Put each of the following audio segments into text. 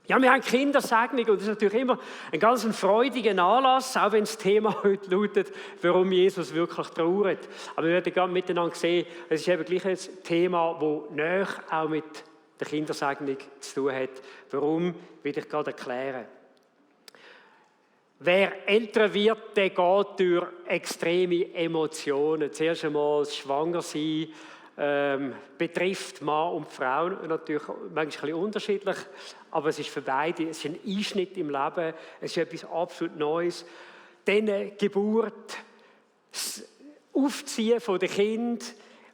Ja, wir haben Kindersegnung und das ist natürlich immer ein ganz freudiger Anlass, auch wenn das Thema heute lautet, warum Jesus wirklich trauert. Aber wir werden gerade miteinander sehen, es ist eben gleich ein Thema, das näher auch mit der Kindersegnung zu tun hat. Warum, will ich gerade erklären. Wer älter wird, der geht durch extreme Emotionen. Zuerst einmal das Schwangersein, betrifft Mann und Frau natürlich manchmal ein bisschen unterschiedlich, aber es ist für beide, es ist ein Einschnitt im Leben, es ist etwas absolut Neues. Dann Geburt, das Aufziehen der Kinder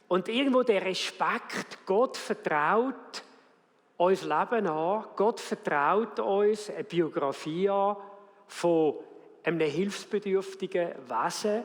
und irgendwo der Respekt, Gott vertraut uns Leben an, Gott vertraut uns eine Biografie an von einem hilfsbedürftigen Wesen.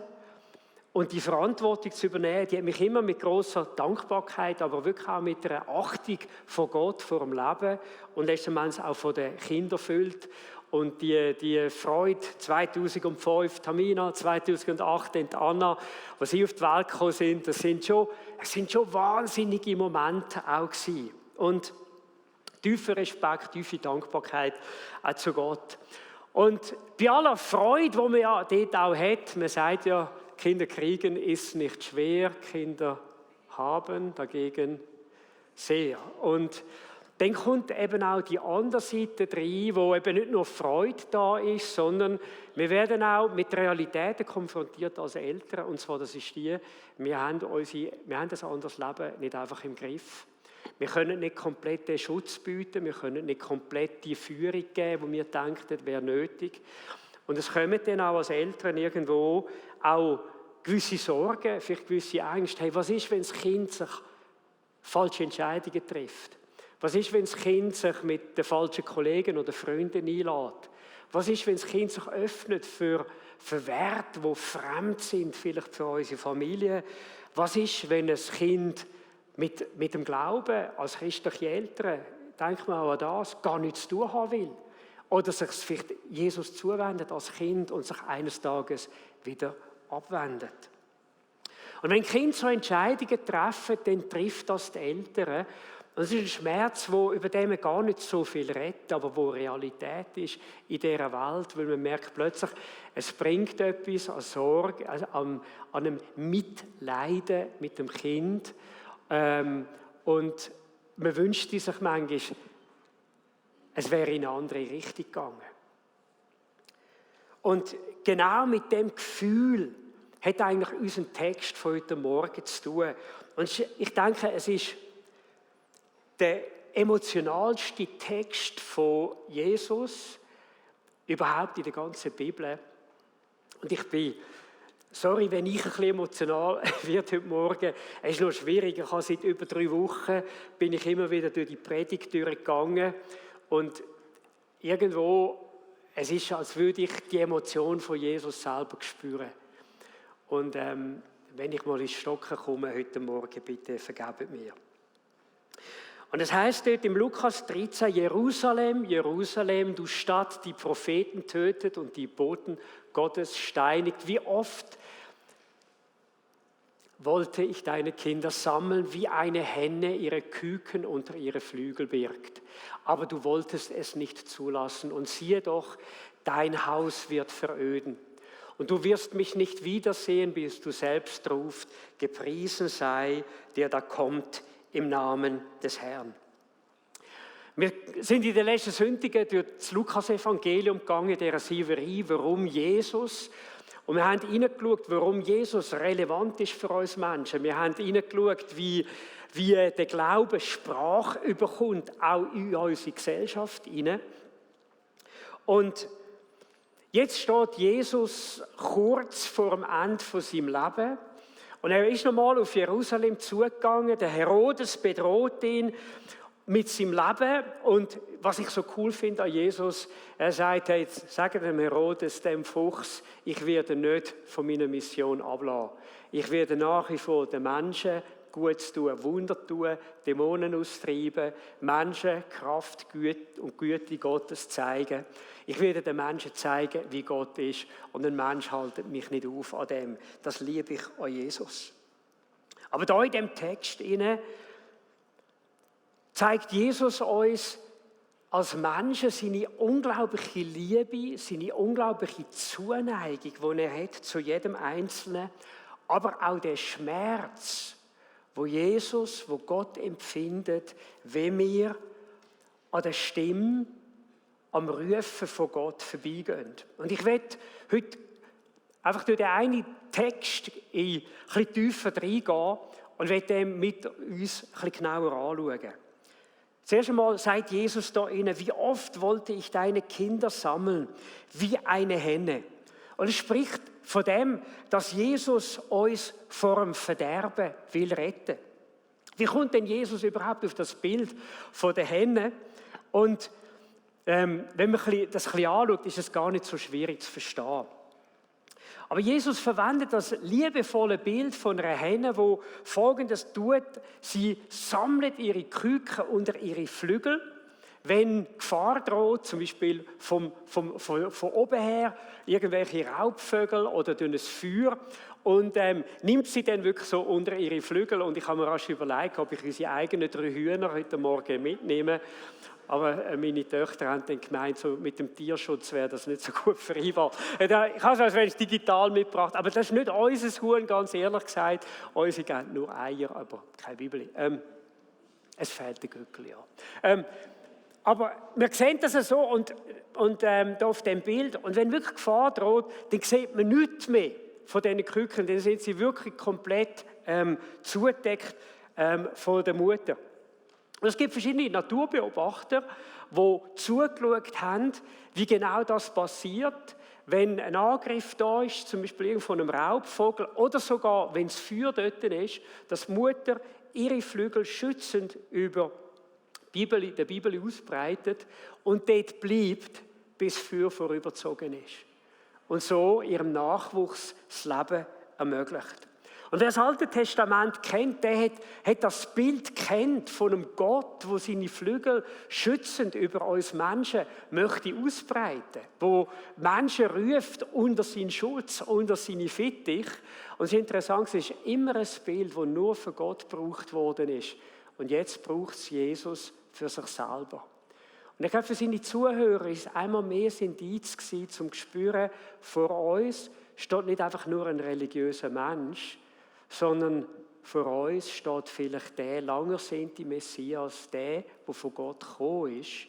Und die Verantwortung zu übernehmen, die hat mich immer mit grosser Dankbarkeit, aber wirklich auch mit einer Achtung von Gott vor dem Leben und letztendlich auch von den Kindern erfüllt. Und die Freude 2005, Tamina, 2008, Anna, als sie auf die Welt gekommen sind, das sind schon wahnsinnige Momente auch gewesen. Und tiefer Respekt, tiefe Dankbarkeit auch zu Gott. Und bei aller Freude, die man ja dort auch hat, man sagt ja, Kinder kriegen ist nicht schwer, Kinder haben dagegen sehr. Und dann kommt eben auch die andere Seite rein, wo eben nicht nur Freude da ist, sondern wir werden auch mit Realitäten konfrontiert als Eltern. Und zwar, das ist die, wir haben ein anderes Leben nicht einfach im Griff. Wir können nicht komplett den Schutz bieten, wir können nicht komplett die Führung geben, die wir denken, das wäre nötig. Und es kommen dann auch als Eltern irgendwo auch gewisse Sorgen, vielleicht gewisse Ängste. Hey, was ist, wenn das Kind sich falsche Entscheidungen trifft? Was ist, wenn das Kind sich mit den falschen Kollegen oder Freunden einlädt? Was ist, wenn das Kind sich öffnet für Werte, die fremd sind, vielleicht für unsere Familie? Was ist, wenn ein Kind mit dem Glauben als christliche Eltern, denkt man auch an das, gar nichts zu tun haben will? Oder sich vielleicht Jesus zuwendet als Kind und sich eines Tages wieder abwendet. Und wenn Kinder so Entscheidungen treffen, dann trifft das die Eltern. Und es ist ein Schmerz, über den man gar nicht so viel redet, aber wo Realität ist in dieser Welt, weil man merkt plötzlich, es bringt etwas an Sorge, also an einem Mitleiden mit dem Kind. Und man wünscht sich manchmal, es wäre in eine andere Richtung gegangen. Und genau mit dem Gefühl hat eigentlich unser Text von heute Morgen zu tun. Und ich denke, es ist der emotionalste Text von Jesus überhaupt in der ganzen Bibel. Und ich bin, sorry, wenn ich ein bisschen emotional werde heute Morgen, es ist noch schwierig. Ich habe seit über 3 Wochen bin ich immer wieder durch die Predigt durchgegangen und irgendwo, es ist, als würde ich die Emotion von Jesus selber spüren. Und wenn ich mal ins Stocken komme heute Morgen, bitte vergebt mir. Und es heißt dort im Lukas 13, Jerusalem, Jerusalem, du Stadt, die Propheten tötet und die Boten Gottes steinigt. Wie oft wollte ich deine Kinder sammeln, wie eine Henne ihre Küken unter ihre Flügel birgt. Aber du wolltest es nicht zulassen. Und siehe doch, dein Haus wird veröden. Und du wirst mich nicht wiedersehen, bis du selbst rufst, gepriesen sei, der da kommt im Namen des Herrn. Wir sind in den letzten Sündigen durch das Lukas-Evangelium gegangen, der Sieverie, warum Jesus. Und wir haben hineingeschaut, warum Jesus relevant ist für uns Menschen. Wir haben hineingeschaut, wie der Glaube Sprache überkommt, auch in unsere Gesellschaft hinein. Und jetzt steht Jesus kurz vor dem Ende von seinem Leben. Und er ist nochmal auf Jerusalem zugegangen. Der Herodes bedroht ihn mit seinem Leben. Und was ich so cool finde an Jesus, er sagt, hey, sage dem Herodes, dem Fuchs, ich werde nicht von meiner Mission ablassen. Ich werde nach wie vor den Menschen Gutes tun, Wunder tun, Dämonen austreiben, Menschen Kraft und Güte Gottes zeigen. Ich werde den Menschen zeigen, wie Gott ist. Und ein Mensch haltet mich nicht auf an dem. Das liebe ich an Jesus. Aber da in dem Text zeigt Jesus uns als Menschen seine unglaubliche Liebe, seine unglaubliche Zuneigung, die er hat zu jedem Einzelnen, aber auch der Schmerz, wo Jesus, wo Gott empfindet, wenn wir an der Stimme, am Rufen von Gott vorbeigehen. Und ich werde heute einfach durch den einen Text ein bisschen tiefer reingehen und werde den mit uns ein bisschen genauer anschauen. Zuerst einmal sagt Jesus da ihnen, wie oft wollte ich deine Kinder sammeln, wie eine Henne. Und er spricht von dem, dass Jesus uns vor dem Verderben will retten. Wie kommt denn Jesus überhaupt auf das Bild von der Henne? Und wenn man das ein bisschen anschaut, ist es gar nicht so schwierig zu verstehen. Aber Jesus verwendet das liebevolle Bild von einer Henne, wo Folgendes tut: Sie sammelt ihre Küken unter ihre Flügel, wenn Gefahr droht, zum Beispiel von oben her, irgendwelche Raubvögel oder durch ein Feuer, und nimmt sie dann wirklich so unter ihre Flügel. Und ich habe mir rasch überlegt, ob ich unsere eigenen 3 Hühner heute Morgen mitnehme. Aber meine Töchter haben dann gemeint, so mit dem Tierschutz wäre das nicht so gut vereinbar. Ich habe es als wenn es digital mitgebracht, aber das ist nicht unser Huhn, ganz ehrlich gesagt. Unsere geben nur Eier, aber keine Bibel. Es fehlt der Gückel, ja. Aber wir sehen das so und da auf dem Bild. Und wenn wirklich Gefahr droht, dann sieht man nichts mehr von diesen Küken. Dann sind sie wirklich komplett zugedeckt von der Mutter. Und es gibt verschiedene Naturbeobachter, die zugeschaut haben, wie genau das passiert, wenn ein Angriff da ist, zum Beispiel von einem Raubvogel, oder sogar, wenn das Feuer dort ist, dass die Mutter ihre Flügel schützend über der Bibel ausbreitet und dort bleibt, bis das Feuer vorübergezogen ist. Und so ihrem Nachwuchs das Leben ermöglicht. Und wer das Alte Testament kennt, der hat das Bild kennt von einem Gott, der seine Flügel schützend über uns Menschen möchte ausbreiten, wo Menschen ruft unter seinen Schutz, unter seine Fittich. Und es ist interessant, es ist immer ein Bild, das nur für Gott gebraucht worden ist. Und jetzt braucht es Jesus für sich selber. Und ich glaube, für seine Zuhörer ist es einmal mehr ein Indiz gewesen, um zu spüren, vor uns steht nicht einfach nur ein religiöser Mensch, sondern vor uns steht vielleicht der lang ersehnte Messias, der von Gott gekommen ist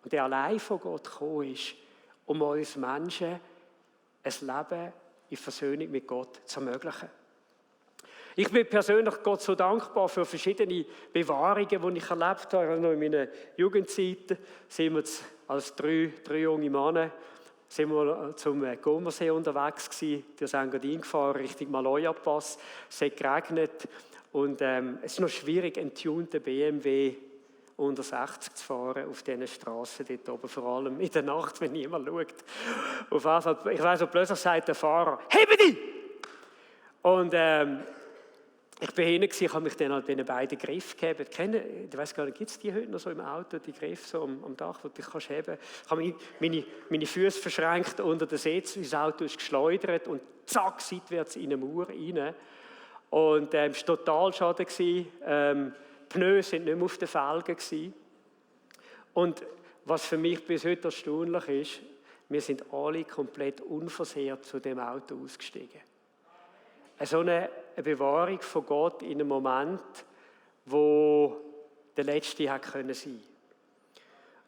und der allein von Gott gekommen ist, um uns Menschen ein Leben in Versöhnung mit Gott zu ermöglichen. Ich bin persönlich Gott so dankbar für verschiedene Bewahrungen, die ich erlebt habe. Noch in meiner Jugendzeit sind wir als drei junge Männer sind wir zum Comersee unterwegs gewesen. Wir sind gerade eingefahren Richtung Maloja-Pass. Es hat geregnet und es ist noch schwierig, einen tunten BMW unter 60 zu fahren auf diesen Straßen dort oben, vor allem in der Nacht, wenn niemand schaut. Auf jeden Fall, ich weiss, plötzlich sagt der Fahrer, «Hebe dich!» Und ich bin hinten, ich habe mich dann an diesen beiden Griffen gegeben. Ich weiss gar nicht, gibt es die heute noch so im Auto, die Griffe so am Dach, wo du dich heben kannst? Ich habe meine Füße verschränkt unter den Sitz, das Auto ist geschleudert und zack, seitwärts in eine Mauer rein. Und es war total schade. Die Pneus waren nicht mehr auf den Felgen. Und was für mich bis heute erstaunlich ist, wir sind alle komplett unversehrt zu dem Auto ausgestiegen. So eine Bewahrung von Gott in einem Moment, wo der letzte hätte sein können.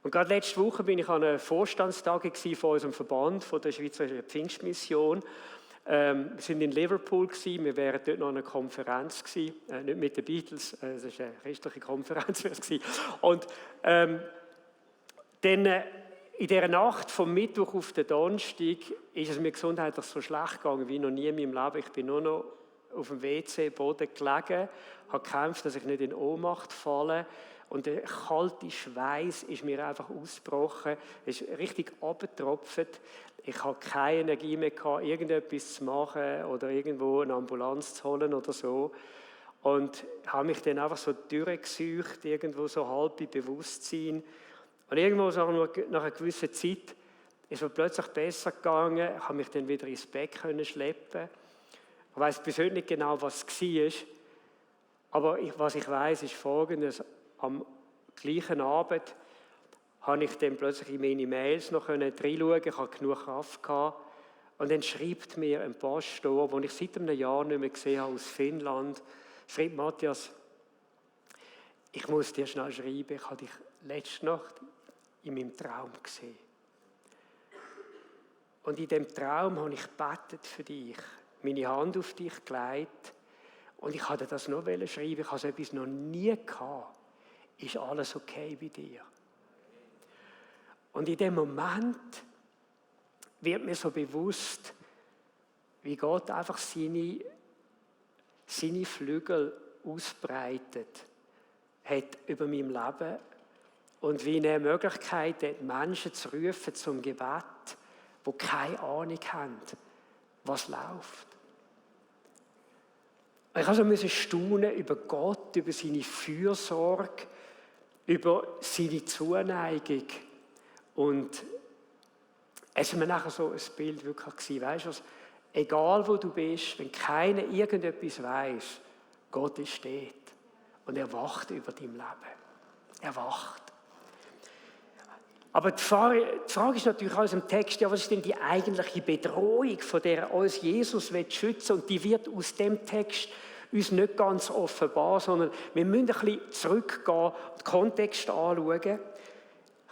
Und gerade letzte Woche bin ich an einer Vorstandstagung von unserem Verband, von der Schweizerischen Pfingstmission. Wir sind in Liverpool gewesen, wir wären dort noch an einer Konferenz gewesen, nicht mit den Beatles, das war eine christliche Konferenz. Und dann in dieser Nacht vom Mittwoch auf den Donnerstag ist es mir gesundheitlich so schlecht gegangen wie noch nie in meinem Leben. Ich bin nur noch auf dem WC-Boden gelegen, habe gekämpft, dass ich nicht in Ohnmacht falle. Und der kalte Schweiß ist mir einfach ausgebrochen. Es ist richtig abgetropft. Ich hatte keine Energie mehr gehabt, irgendetwas zu machen oder irgendwo eine Ambulanz zu holen oder so. Und habe mich dann einfach so durchgesucht, irgendwo so halb in Bewusstsein. Und irgendwo nach einer gewissen Zeit ist es plötzlich besser gegangen, ich habe mich dann wieder ins Bett schleppen. Ich weiss bis heute nicht genau, was es war. Aber was ich weiss, ist Folgendes. Am gleichen Abend habe ich dann plötzlich in meine Mails noch reinschauen. Ich hatte genug Kraft gehabt. Und dann schreibt mir ein Pastor, den ich seit einem Jahr nicht mehr gesehen habe, aus Finnland, schreibt: Matthias, ich muss dir schnell schreiben, ich habe dich letzte Nacht in meinem Traum gesehen. Und in dem Traum habe ich gebetet für dich, meine Hand auf dich gelegt. Und ich wollte das noch schreiben, ich habe so etwas noch nie gehabt. Ist alles okay bei dir? Und in dem Moment wird mir so bewusst, wie Gott einfach seine Flügel ausbreitet hat über meinem Leben und wie er Möglichkeit hat, Menschen zu rufen zum Gebet, die keine Ahnung haben, was läuft. Ich musste staunen über Gott, über seine Fürsorge, über seine Zuneigung. Und es war mir nachher so ein Bild wirklich gewesen, weißt du, egal wo du bist, wenn keiner irgendetwas weiss, Gott ist dort. Und er wacht über dein Leben. Er wacht. Aber die Frage ist natürlich aus dem Text, ja, was ist denn die eigentliche Bedrohung, von der uns Jesus schützen will? Und die wird aus dem Text uns nicht ganz offenbar, sondern wir müssen ein bisschen zurückgehen und den Kontext anschauen.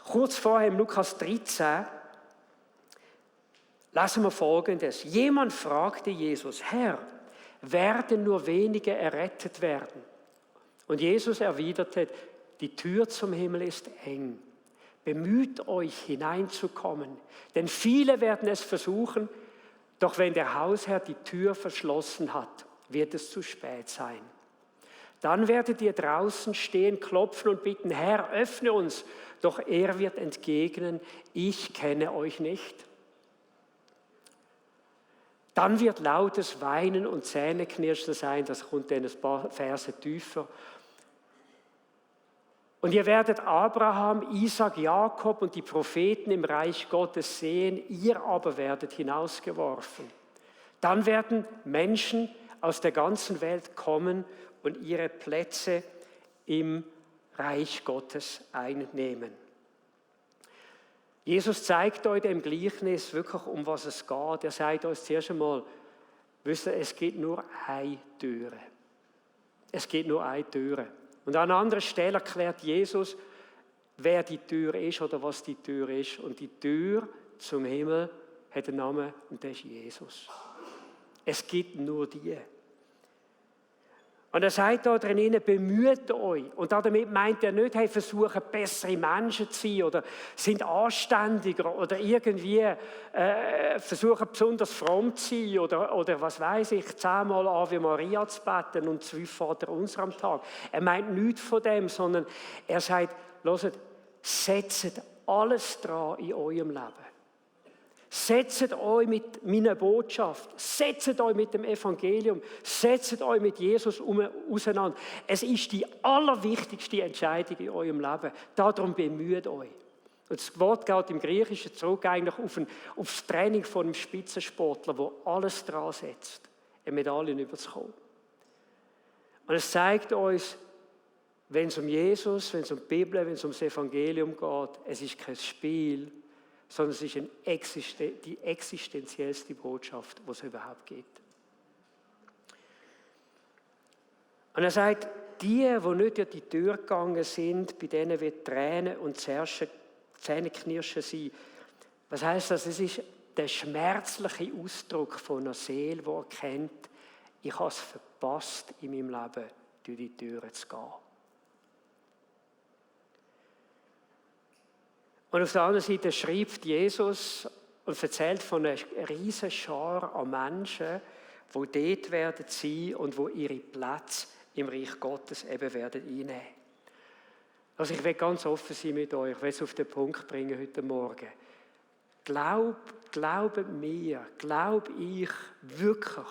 Kurz vorher im Lukas 13 lesen wir Folgendes. Jemand fragte Jesus: Herr, werden nur wenige errettet werden? Und Jesus erwiderte: Die Tür zum Himmel ist eng. Bemüht euch, hineinzukommen, denn viele werden es versuchen, doch wenn der Hausherr die Tür verschlossen hat, wird es zu spät sein. Dann werdet ihr draußen stehen, klopfen und bitten: Herr, öffne uns. Doch er wird entgegnen: Ich kenne euch nicht. Dann wird lautes Weinen und Zähneknirschen sein, das kommt dann ein paar Verse tiefer. Und ihr werdet Abraham, Isaac, Jakob und die Propheten im Reich Gottes sehen, ihr aber werdet hinausgeworfen. Dann werden Menschen aus der ganzen Welt kommen und ihre Plätze im Reich Gottes einnehmen. Jesus zeigt euch im Gleichnis wirklich, um was es geht. Er sagt uns zuerst einmal, wisst ihr, es gibt nur eine Türe. Es gibt nur eine Türe. Und an anderer Stelle erklärt Jesus, wer die Tür ist oder was die Tür ist. Und die Tür zum Himmel hat einen Namen und das ist Jesus. Es gibt nur die. Und er sagt da drinnen: Bemüht euch. Und damit meint er nicht, hey, versuchen bessere Menschen zu sein oder sind anständiger oder irgendwie versuchen besonders fromm zu sein oder was weiß ich, 10-mal Ave Maria zu beten und 12 Vater unser am Tag. Er meint nichts von dem, sondern er sagt: Hört, setzt alles dran in eurem Leben. Setzt euch mit meiner Botschaft, setzt euch mit dem Evangelium, setzt euch mit Jesus auseinander. Es ist die allerwichtigste Entscheidung in eurem Leben. Darum bemüht euch. Und das Wort geht im Griechischen zurück eigentlich auf das Training von einem Spitzensportler, der alles dran setzt, eine Medaille überzukommen. Und es zeigt uns, wenn es um Jesus, wenn es um die Bibel, wenn es um das Evangelium geht, es ist kein Spiel, sondern es ist die existenziellste Botschaft, die es überhaupt gibt. Und er sagt, die nicht durch die Tür gegangen sind, bei denen wird Tränen und Zähneknirschen sein. Was heisst das? Es ist der schmerzliche Ausdruck von einer Seele, die erkennt, ich habe es verpasst, in meinem Leben durch die Türen zu gehen. Und auf der anderen Seite schreibt Jesus und erzählt von einer riesen Schar an Menschen, die dort werden sein und die ihre Plätze im Reich Gottes eben werden einnehmen. Also ich will ganz offen sein mit euch, ich will es auf den Punkt bringen heute Morgen. Glaubt mir, glaube ich wirklich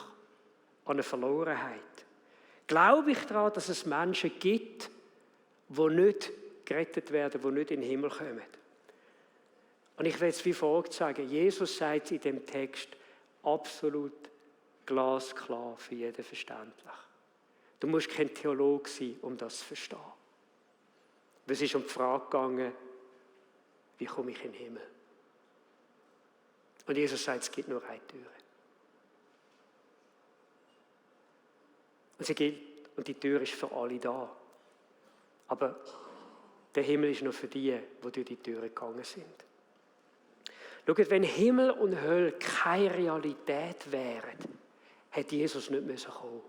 an eine Verlorenheit? Glaube ich daran, dass es Menschen gibt, die nicht gerettet werden, die nicht in den Himmel kommen? Und ich will es wie folgt sagen. Jesus sagt in dem Text absolut glasklar für jeden verständlich. Du musst kein Theologe sein, um das zu verstehen. Es ist um die Frage gegangen, wie komme ich in den Himmel? Und Jesus sagt, es gibt nur eine Tür. Und sie gilt, und die Tür ist für alle da. Aber der Himmel ist nur für die durch die Tür gegangen sind. Schaut, wenn Himmel und Hölle keine Realität wären, hätte Jesus nicht müssen kommen.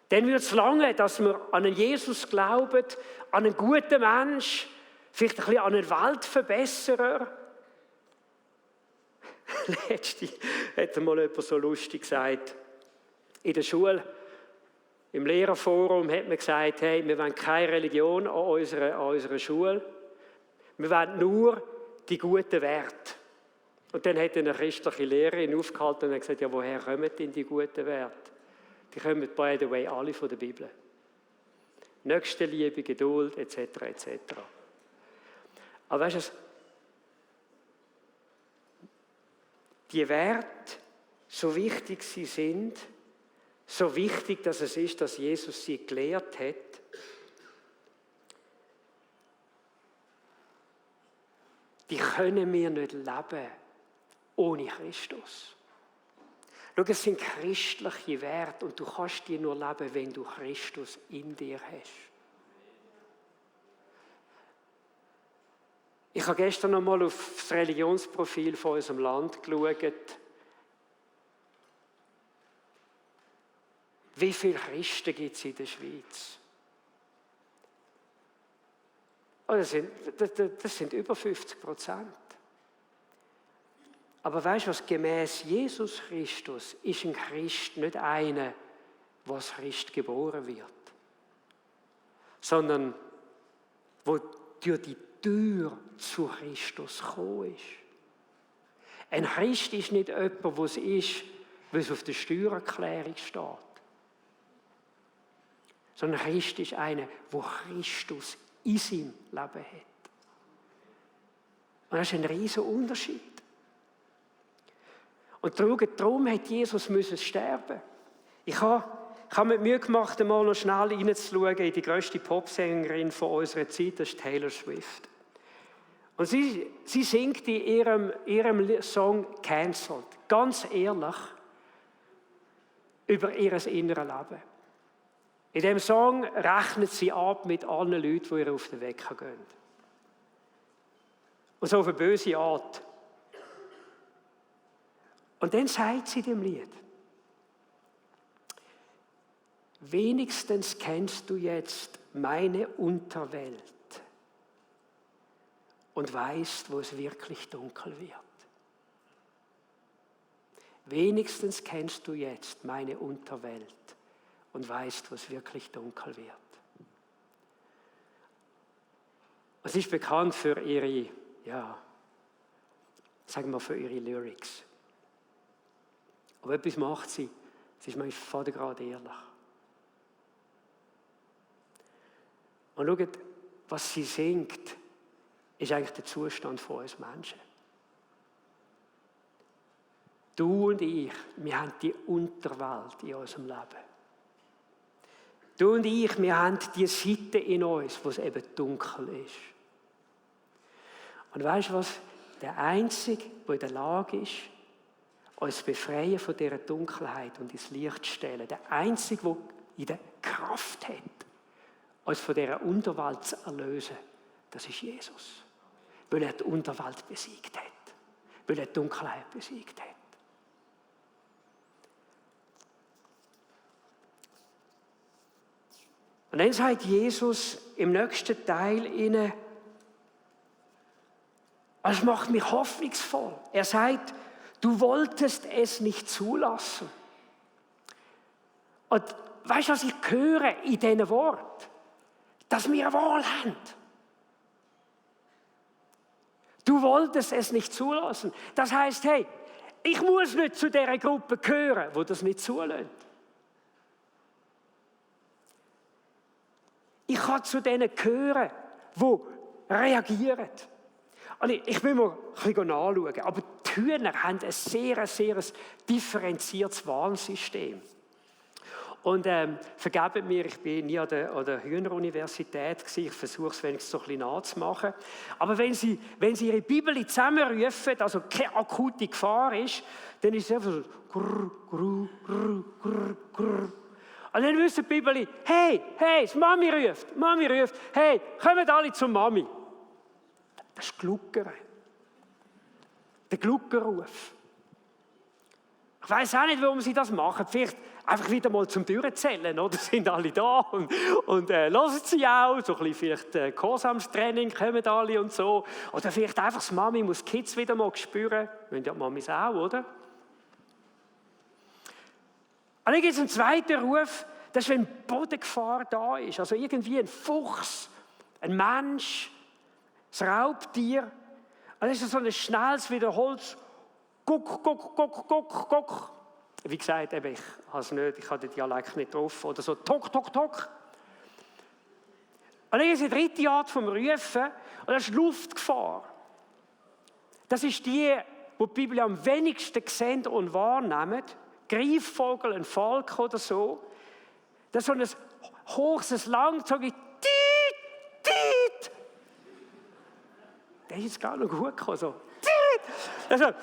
Dann würde es lange, dass wir an einen Jesus glauben, an einen guten Mensch, vielleicht ein bisschen an einen Weltverbesserer. Letztens hat mal jemand so lustig gesagt, in der Schule, im Lehrerforum hat man gesagt, hey, wir wollen keine Religion an unserer Schule, wir wollen nur die guten Werte. Und dann hat eine christliche Lehrerin aufgehalten und gesagt, ja, woher kommen denn die guten Werte? Die kommen, by the way, alle von der Bibel. Nächstenliebe, Geduld, etc., etc. Aber weißt du, die Werte, so wichtig sie sind, so wichtig, dass es ist, dass Jesus sie gelehrt hat, die können wir nicht leben ohne Christus. Schau, es sind christliche Werte und du kannst die nur leben, wenn du Christus in dir hast. Ich habe gestern noch mal auf das Religionsprofil von unserem Land geschaut. Wie viele Christen gibt es in der Schweiz? Oh, das sind über 50%. Aber weißt du was, gemäß Jesus Christus ist ein Christ nicht einer, der als Christ geboren wird, sondern wo durch die Tür zu Christus gekommen ist. Ein Christ ist nicht jemand, der es ist, weil es auf der Steuererklärung steht. Sondern ein Christ ist einer, der Christus in seinem Leben hat. Und das ist ein riesiger Unterschied. Und darum hat Jesus sterben. Ich habe mir Mühe gemacht, einmal noch schnell reinzuschauen in die grösste Popsängerin von unserer Zeit, das ist Taylor Swift. Und sie singt in ihrem Song «Cancelled», ganz ehrlich, über ihr inneres Leben. In diesem Song rechnet sie ab mit allen Leuten, die ihr auf den Weg gehen. Und so auf eine böse Art. Und dann sagt sie dem Lied, wenigstens kennst du jetzt meine Unterwelt und weißt, wo es wirklich dunkel wird. Wenigstens kennst du jetzt meine Unterwelt und weißt, wo es wirklich dunkel wird. Und sie ist bekannt für ihre, für ihre Lyrics. Aber etwas macht sie. Sie ist manchmal gerade ehrlich. Und schaut, was sie singt, ist eigentlich der Zustand von uns Menschen. Du und ich, wir haben die Unterwelt in unserem Leben. Du und ich, wir haben die Seite in uns, wo es eben dunkel ist. Und weißt du was? Der Einzige, der in der Lage ist, uns befreien von dieser Dunkelheit und ins Licht stellen. Der Einzige, der in der Kraft hat, uns von dieser Unterwelt zu erlösen, das ist Jesus. Weil er die Unterwelt besiegt hat. Weil er die Dunkelheit besiegt hat. Und dann sagt Jesus im nächsten Teil ihnen, es macht mich hoffnungsvoll. Er sagt, du wolltest es nicht zulassen. Und weißt du, was ich höre in diesen Worten? Dass wir Wahl haben. Du wolltest es nicht zulassen. Das heisst, hey, ich muss nicht zu dieser Gruppe gehören, die das nicht zulässt. Ich kann zu denen gehören, die reagieren. Und ich will mal ein bisschen nachschauen, aber die Hühner haben ein sehr differenziertes Warnsystem. Und vergebt mir, ich bin nie an der Hühner-Universität gewesen. Ich versuche es wenigstens so ein bisschen nachzumachen. Aber wenn Sie Ihre Bibel zusammenrufen, also keine akute Gefahr ist, dann ist es einfach so grrr, grrr, grrr, grrr, grrr. Und dann wissen die Bibel, hey, die Mami ruft, hey, kommt alle zur Mami. Das ist Gluckern. Der Gluckerruf. Ich weiss auch nicht, warum sie das machen. Vielleicht einfach wieder mal zum Durchzählen, oder? Sind alle da und hören sie auch. So ein bisschen vielleicht Gehorsamstraining kommen alle und so. Oder vielleicht einfach das Mami muss die Kids wieder mal spüren. Wollen ja die Mamis auch, oder? Und dann gibt es einen zweiten Ruf, das ist, wenn Bodengefahr da ist. Also irgendwie ein Fuchs, ein Mensch, ein Raubtier. Und dann ist so ein schnelles, wiederholtes Guck, guck, guck, guck, guck. Wie gesagt, ich habe den Dialekt nicht drauf. Oder so Tok, Tok, Tok. Und dann ist die dritte Art vom Rufen, und das ist Luftgefahr. Das ist die Bibel am wenigsten sehen und wahrnehmen. Greifvogel, ein Falk oder so. Das ist so ein hohes, langzogiges Tiet, Tiet. Der ist jetzt gar noch gut gekommen. So. Tiet.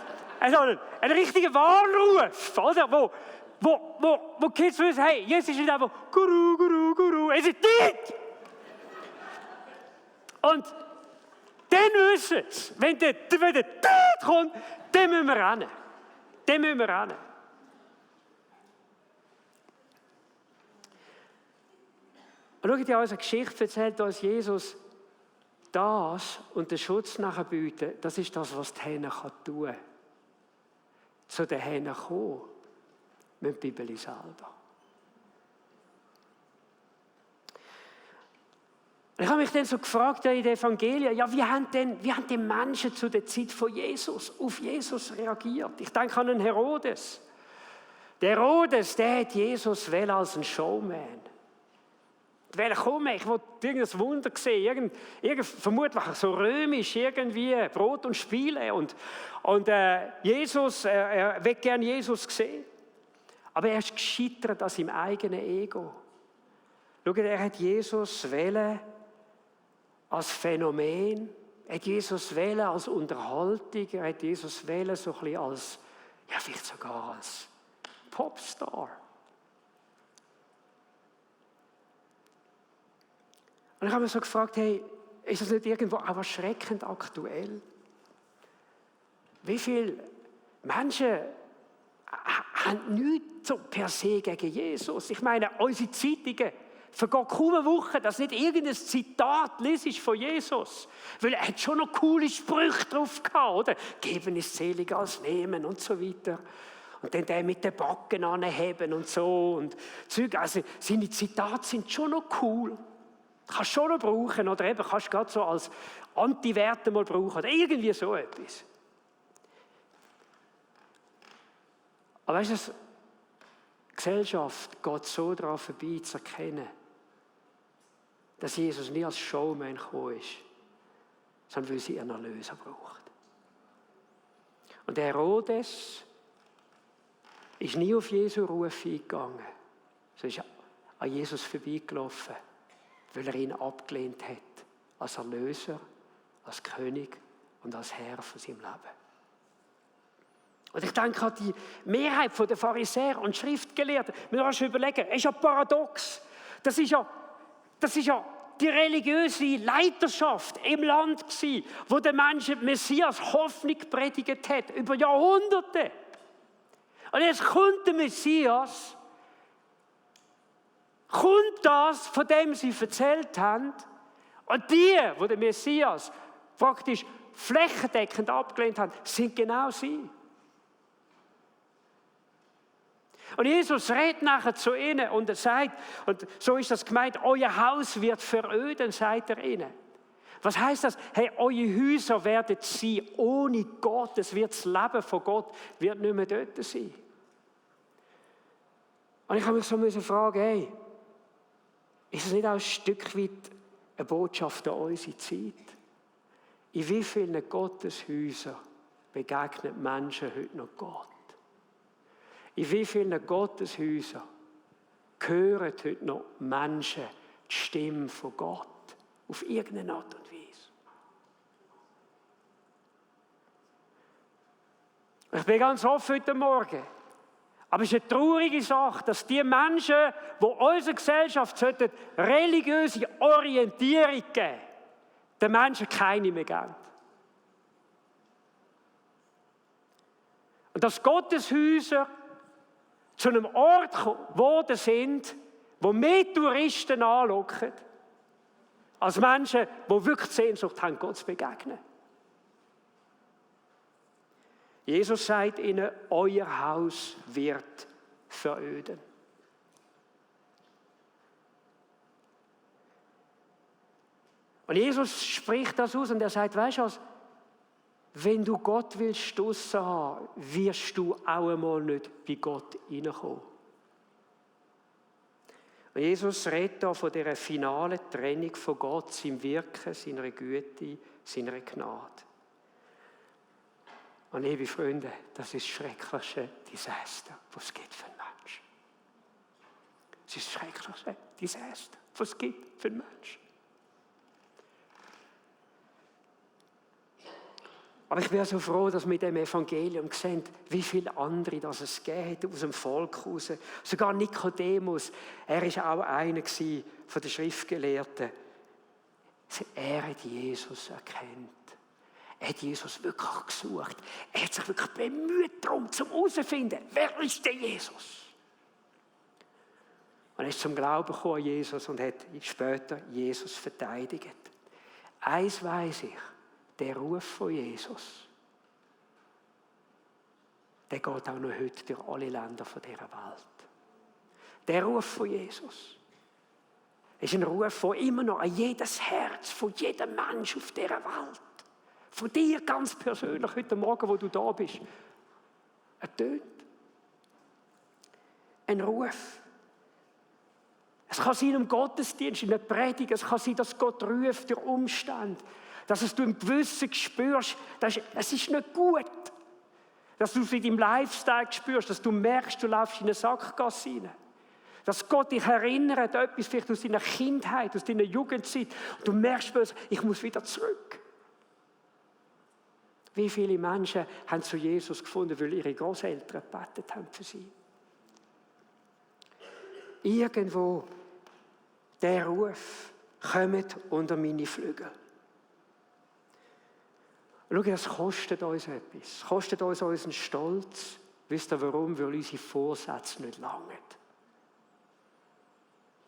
Also ein richtiger Warnruf, oder? Wo Kids wissen, hey, jetzt ist nicht einfach Guru, Guru, Guru, es ist Tiet. Und dann wissen sie, wenn der Tiet kommt, dann müssen wir rennen. Dann müssen wir rennen. Und schaut ihr, unsere Geschichte erzählt uns Jesus das und den Schutz nachher bieten, das ist das, was die Hähne tun kann. Zu den Hähnen kommen, mit der Bibel selber. Ich habe mich dann so gefragt in den Evangelien, ja, wie haben die Menschen zu der Zeit von Jesus auf Jesus reagiert? Ich denke an den Herodes. Der Herodes, der hat Jesus als einen Showman. Weil ich wollte irgendein Wunder sehen, vermutlich so römisch, irgendwie Brot und Spiele. Und Jesus, er will gerne Jesus sehen. Aber er ist gescheitert an seinem eigenen Ego. Schaut, er hat Jesus wählen als Phänomen, er hat Jesus wählen als Unterhaltung, er hat Jesus wählen so ein bisschen als, ja vielleicht sogar als Popstar. Und ich habe mich so gefragt, hey, ist das nicht irgendwo auch erschreckend aktuell? Wie viele Menschen haben nichts so per se gegen Jesus? Ich meine, unsere Zeitungen vergeht kaum eine Woche, dass nicht irgendein Zitat liest von Jesus. Weil er hat schon noch coole Sprüche drauf gehabt, oder? Geben ist seliger als nehmen und so weiter. Und dann der mit den Backen anheben und so. Und Zeug. Also seine Zitate sind schon noch cool. Kannst du schon noch brauchen, oder eben kannst du gerade so als Anti-Werte mal brauchen, oder irgendwie so etwas. Aber weißt du, die Gesellschaft geht so daran vorbei, zu erkennen, dass Jesus nie als Showman gekommen ist, sondern weil sie ihren Erlöser braucht. Und der Herodes ist nie auf Jesu Ruf eingegangen, sondern ist an Jesus vorbeigelaufen, weil er ihn abgelehnt hat, als Erlöser, als König und als Herr von seinem Leben. Und ich denke an die Mehrheit der Pharisäer und Schriftgelehrten. Wir müssen uns überlegen, es ist ja paradox. Das ist ja die religiöse Leiterschaft im Land gewesen, wo der Menschen Messias Hoffnung predigt hat, über Jahrhunderte. Und jetzt kommt der Messias, kommt das, von dem sie erzählt haben, und die den Messias praktisch flächendeckend abgelehnt haben, sind genau sie. Und Jesus redet nachher zu ihnen und er sagt, und so ist das gemeint, euer Haus wird veröden, sagt er ihnen. Was heißt das? Hey, eure Häuser werden sein ohne Gott, das Leben von Gott wird nicht mehr dort sein. Und ich habe mich so fragen, hey, ist es nicht auch ein Stück weit eine Botschaft an unsere Zeit? In wie vielen Gotteshäusern begegnen Menschen heute noch Gott? In wie vielen Gotteshäusern hören heute noch Menschen die Stimme von Gott auf irgendeine Art und Weise. Ich bin ganz offen heute Morgen. Aber es ist eine traurige Sache, dass die Menschen, die unserer Gesellschaft religiöse Orientierung geben, den Menschen keine mehr geben. Und dass Gotteshäuser zu einem Ort geworden sind, wo mehr Touristen anlocken, als Menschen, die wirklich Sehnsucht haben, Gott zu begegnen. Jesus sagt ihnen, euer Haus wird veröden. Und Jesus spricht das aus und er sagt, weißt du was, wenn du Gott willst draussen haben, wirst du auch einmal nicht bei Gott hineinkommen. Und Jesus redet da von dieser finalen Trennung von Gott, seinem Wirken, seiner Güte, seiner Gnade. Und liebe Freunde, das ist das schrecklichste Desaster, was es gibt für einen Menschen. Es ist das schrecklichste Desaster, was es gibt für einen Menschen. Aber ich bin so froh, dass wir mit dem Evangelium sehen, wie viele andere das es gegeben hat, aus dem Volk heraus. Sogar Nikodemus, er war auch einer von den Schriftgelehrten. Er hat Jesus erkannt. Er hat Jesus wirklich gesucht. Er hat sich wirklich bemüht darum, herauszufinden, wer ist der Jesus? Und er ist zum Glauben gekommen an Jesus und hat später Jesus verteidigt. Eins weiss ich, der Ruf von Jesus, der geht auch noch heute durch alle Länder dieser Welt. Der Ruf von Jesus ist ein Ruf, der immer noch an jedes Herz von jedem Mensch auf dieser Welt, von dir ganz persönlich heute Morgen, wo du da bist, ertönt. Ein Ruf. Es kann sein im Gottesdienst, in der Predigt, es kann sein, dass Gott ruft durch Umstände, dass du im Gewissen spürst, es ist nicht gut. Dass du es in deinem Lifestyle spürst, dass du merkst, du läufst in eine Sackgasse rein. Dass Gott dich erinnert, etwas vielleicht aus deiner Kindheit, aus deiner Jugendzeit. Und du merkst, ich muss wieder zurück. Wie viele Menschen haben zu Jesus gefunden, weil ihre Großeltern gebetet haben für sie? Irgendwo der Ruf, kommt unter meine Flügel. Schau, das kostet uns etwas. Es kostet uns unseren Stolz. Wisst ihr warum? Weil unsere Vorsätze nicht langen.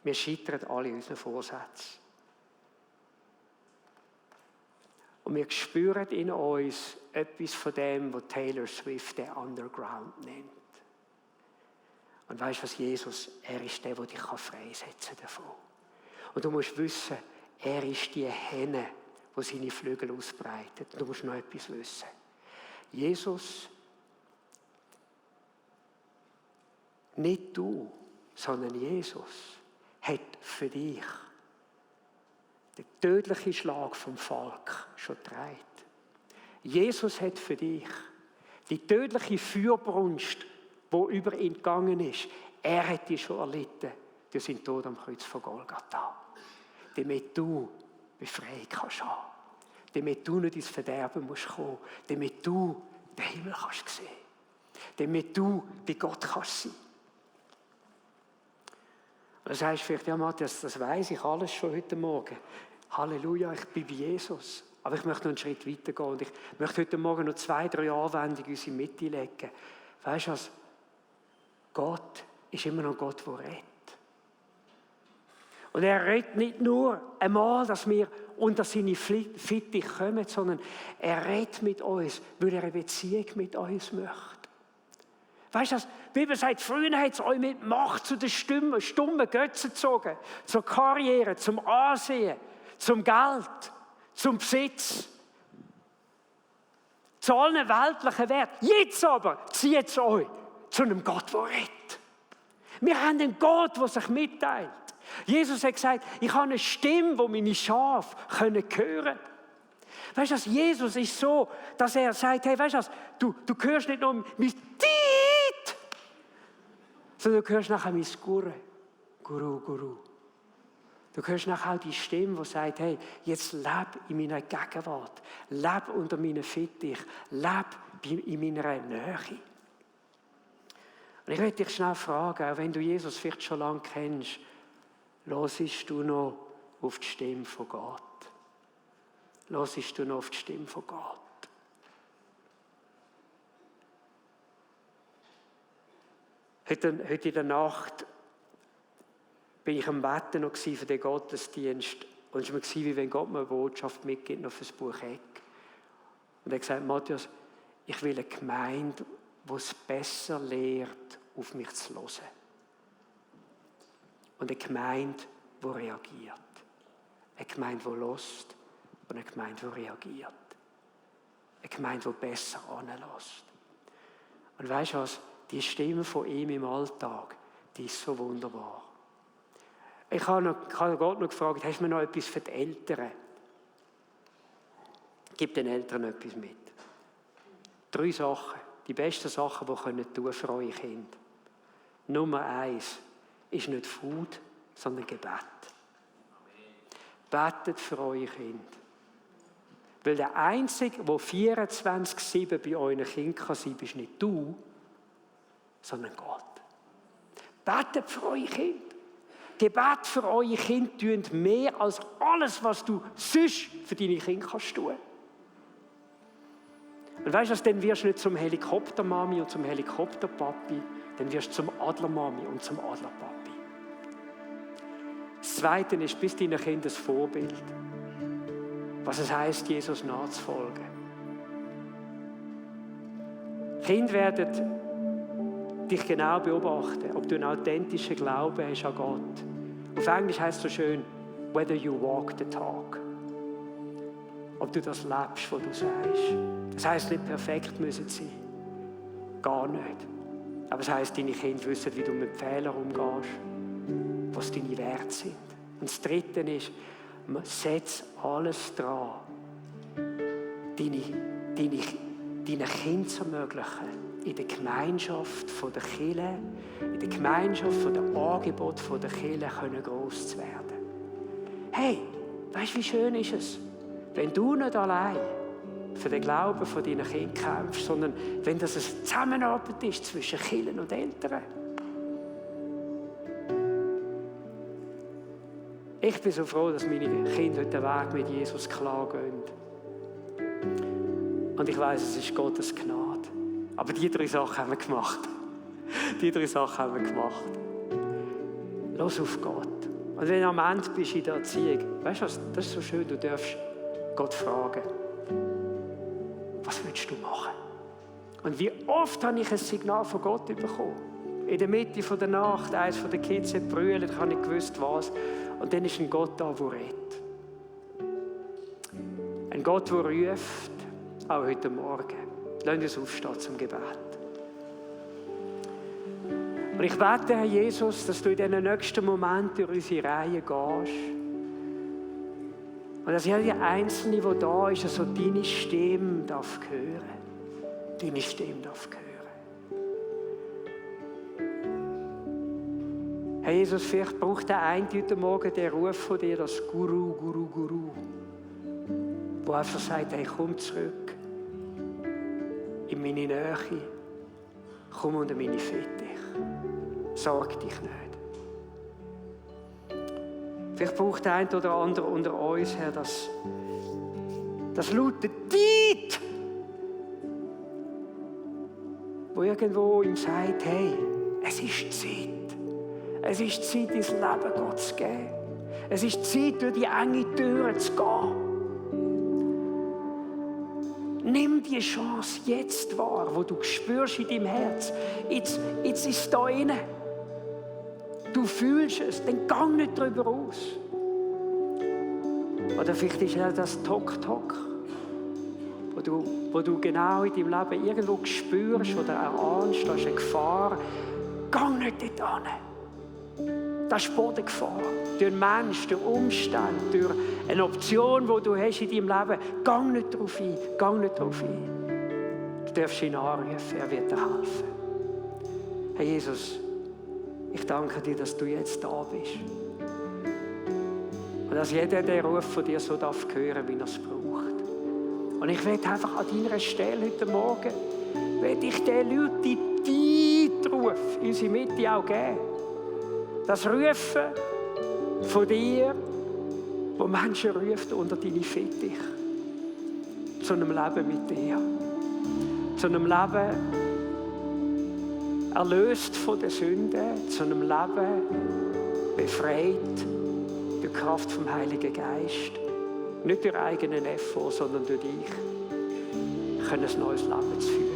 Wir scheitern alle unseren Vorsätzen. Und wir spüren in uns etwas von dem, was Taylor Swift der Underground nennt. Und weißt du was, Jesus, er ist der dich freisetzen davon. Und du musst wissen, er ist die Henne, die seine Flügel ausbreitet. Du musst noch etwas wissen. Jesus, nicht du, sondern Jesus, hat für dich den tödlichen Schlag vom Volk schon getragen. Jesus hat für dich die tödliche Feuerbrunst, die über ihn gegangen ist, er hat die schon erlitten durch seinen Tod am Kreuz von Golgatha. Damit du Befreiung kannst haben. Damit du nicht ins Verderben musst kommen. Damit du den Himmel kannst sehen. Damit du bei Gott kannst sein. Und du sagst vielleicht, ja Matthias, das weiss ich alles schon heute Morgen. Halleluja, ich bin bei Jesus. Aber ich möchte noch einen Schritt weiter gehen. Und ich möchte heute Morgen noch 2-3 Anwendungen in unsere Mitte legen. Weißt du was? Gott ist immer noch ein Gott, der redet. Und er redet nicht nur einmal, dass wir unter seine Fittiche kommen, sondern er redet mit uns, weil er eine Beziehung mit uns möchte. Weißt du, die Bibel sagt, früher hat es euch mit Macht zu den stummen Götzen gezogen, zur Karriere, zum Ansehen, zum Geld, zum Besitz, zu allen weltlichen Werten. Jetzt aber zieht es euch zu einem Gott, der redet. Wir haben einen Gott, der sich mitteilt. Jesus hat gesagt, ich habe eine Stimme, die meine Schafe hören können. Weißt du, Jesus ist so, dass er sagt, hey, weißt du, du hörst nicht nur mein Tiet, sondern du hörst nachher mein Gurre. Guru, Guru. Du hörst nachher auch die Stimme, die sagt, hey, jetzt leb in meiner Gegenwart, leb unter meinen Fittich, leb in meiner Nähe. Und ich möchte dich schnell fragen, auch wenn du Jesus vielleicht schon lange kennst, hörst du noch auf die Stimme von Gott? Hörst du noch auf die Stimme von Gott? Heute in der Nacht bin ich am Wetten noch für den Gottesdienst. Und es war mir, wie wenn Gott mir eine Botschaft mitgibt noch für das Buch Eck. Und er hat gesagt, Matthias, ich will eine Gemeinde, die es besser lehrt, auf mich zu hören. Und eine Gemeinde, die reagiert. Eine Gemeinde, die hört und eine Gemeinde, die reagiert. Eine Gemeinde, die besser anlässt. Und weißt du was? Die Stimme von ihm im Alltag, die ist so wunderbar. Ich habe Gott noch gefragt, hast du mir noch etwas für die Eltern? Gib den Eltern etwas mit. 3 Sachen, die besten Sachen, die ihr tun für eure Kinder. Nummer 1 ist nicht Food, sondern Gebet. Betet für eure Kinder. Weil der Einzige, der 24/7 bei euren Kindern sein kann, bist nicht du, sondern Gott. Betet für eure Kinder. Gebet für eure Kinder tut mehr als alles, was du sonst für deine Kinder kannst tun. Und weißt du, dann wirst du nicht zum Helikoptermami und zum Helikopterpapi, dann wirst du zum Adlermami und zum Adlerpapi. Das Zweite ist, bist deinen Kindern ein Vorbild. Was es heisst, Jesus nachzufolgen. Kinder werden dich genau beobachten, ob du einen authentischen Glauben hast an Gott. Auf Englisch heisst es so schön, whether you walk the talk. Ob du das lebst, was du sagst. Das heisst nicht perfekt müssen sein. Gar nicht. Aber es heisst, deine Kinder wissen, wie du mit Fehlern umgehst, was deine Werte sind. Und das Dritte ist, setz alles dran, deinen Kindern zu ermöglichen, in der Gemeinschaft der Kirche, in der Gemeinschaft der Angebote der Kirche gross zu werden. Hey, weißt du, wie schön ist es, wenn du nicht allein für den Glauben von deinen Kindern kämpfst, sondern wenn das eine Zusammenarbeit ist zwischen Kirchen und Eltern. Ich bin so froh, dass meine Kinder heute den Weg mit Jesus klar gehen. Und ich weiss, es ist Gottes Gnade. Aber die 3 Sachen haben wir gemacht. Los auf Gott. Und wenn du am Ende bist in der Erziehung, weißt du was, das ist so schön, du darfst Gott fragen, was willst du machen? Und wie oft habe ich ein Signal von Gott bekommen? In der Mitte der Nacht, eines der Kids hat brüllt, ich habe nicht gewusst, was. Und dann ist ein Gott da, der redet. Ein Gott, der ruft, auch heute Morgen. Lass uns aufstehen zum Gebet. Und ich bete, Herr Jesus, dass du in diesen nächsten Momenten durch unsere Reihe gehst. Und dass jeder Einzelne, der da ist, also deine Stimme darf hören. Deine Stimme darf hören. Herr Jesus, vielleicht braucht der eine heute Morgen den Ruf von dir, das Guru, Guru, Guru, wo einfach sagt, hey, komm zurück in meine Nähe, komm unter meine Fittich, sorg dich nicht. Vielleicht braucht der eine oder andere unter uns, Herr, das laute Tiet, wo irgendwo ihm sagt, hey, es ist Zeit. Es ist Zeit, dein Leben Gott zu geben. Es ist Zeit, durch die enge Türen zu gehen. Nimm die Chance jetzt wahr, wo du spürst in deinem Herz. Jetzt ist es da drin. Du fühlst es, dann gang nicht darüber aus. Oder vielleicht ist es das Tok-Tok, wo du genau in deinem Leben irgendwo spürst oder erahnst, da ist eine Gefahr. Gang nicht dort hin. Das ist Bodengefahr. Durch einen Menschen, durch Umstände, durch eine Option, die du hast in deinem Leben. Gang nicht darauf ein. Du darfst ihn anrufen, er wird dir helfen. Herr Jesus, Ich danke dir, dass du jetzt da bist. Und dass jeder den Ruf von dir so darf hören, wie er es braucht. Und ich will einfach an deiner Stelle heute Morgen, will ich den Leuten die Ruf in unsere Mitte auch geben. Das Rufen von dir, wo Menschen rufen unter deine Fittich. Zu einem Leben mit dir. Zu einem Leben erlöst von der Sünde, zu einem Leben befreit durch die Kraft vom Heiligen Geist. Nicht durch eigenen Effort, sondern durch dich, ein neues Leben zu führen.